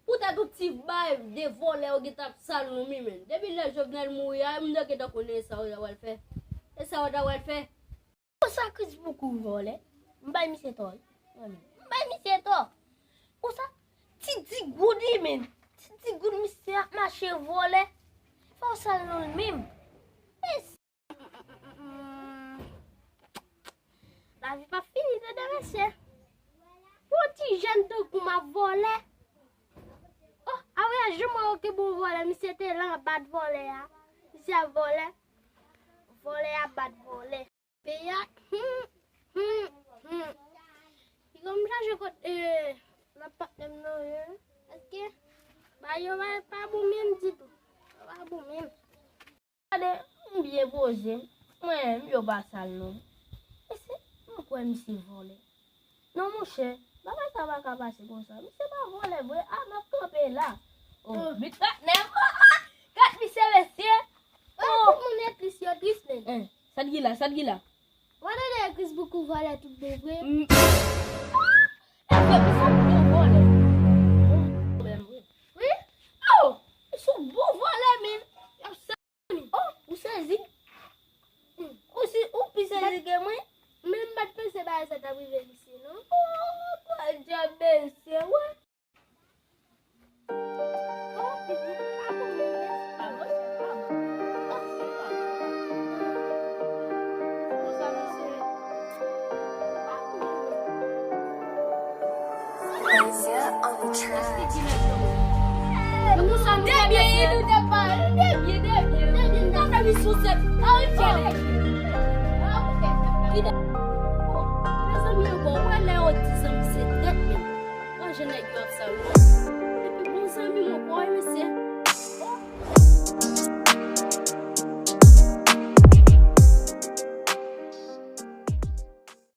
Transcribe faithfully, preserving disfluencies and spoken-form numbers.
Poutèt yon ti bay de vòlè yo gentan ap sal nou mi menm. Depi lè Jovenel mouri a, m te gentan konnen e sa yo ta pral fè. E sa yo ta pral fè. Konsa Chris Boukou vòlè. M bay misye tò wi. M bay misye tò. Konsa, ti digoud li menm. Ti digoud misye ap mache vòlè. Fè w sal non l menm. Mesye. Lavi p ap fini tande mesye. Yon ti jèn tankou m ap vòlè. Oh, avwayaj, jan mwen okipe yon vòlè, misye te la ap bat vòlè a. Misye ap vòlè. Vòlè ap bat vòlè. Peyi a, hmm, hmm, hmm. Piga m chache kot, eh, lòt patnè m nan ye. Paske, bagay yo pa, pa bon menm ditou. Yo pa bon menm. Gade, m byen poze m. Mwen, m yo pa sal non. Mesye, m kwè misye vòlè. Non, monchè, bagay sa pa ka pase konsa. Misye pa vòlè vre. A, m ap kanpe la. Oh, oh, bit patnè m. Oh, oh, gad misye, mesye. Oh, tout moun e tris, yo tris menm. Eh, sa t gen la, sa t gen la? Wè tande Chris Boukou vòlè tout bon vre. Mm. Ah! Mesye, misye bon vòlè. Bon vòlè vre. Wi? Oh, misye bon vòlè, men. Y ap sa. Oh, ou sezi? Ou si, ou pi sezi ke mwen? Men m pa t panse bagay sa t ap rive misye, non. Oh, kwa djab mesye, wè. Oh, pitit, pa bon, mesye, pa bon, pa bon. Oh, pa bon, pa bon. Konsa, mesye. Debyen, nou te pale, debyen, debyen, debyen, nan fè misye se pa yon debyen. Mezanmi, yo bon, wè lè yo di zanmi se trèt menm. Wè jan nèg yo ap sa yo. Epi bon zanmi mwen, wè mesye.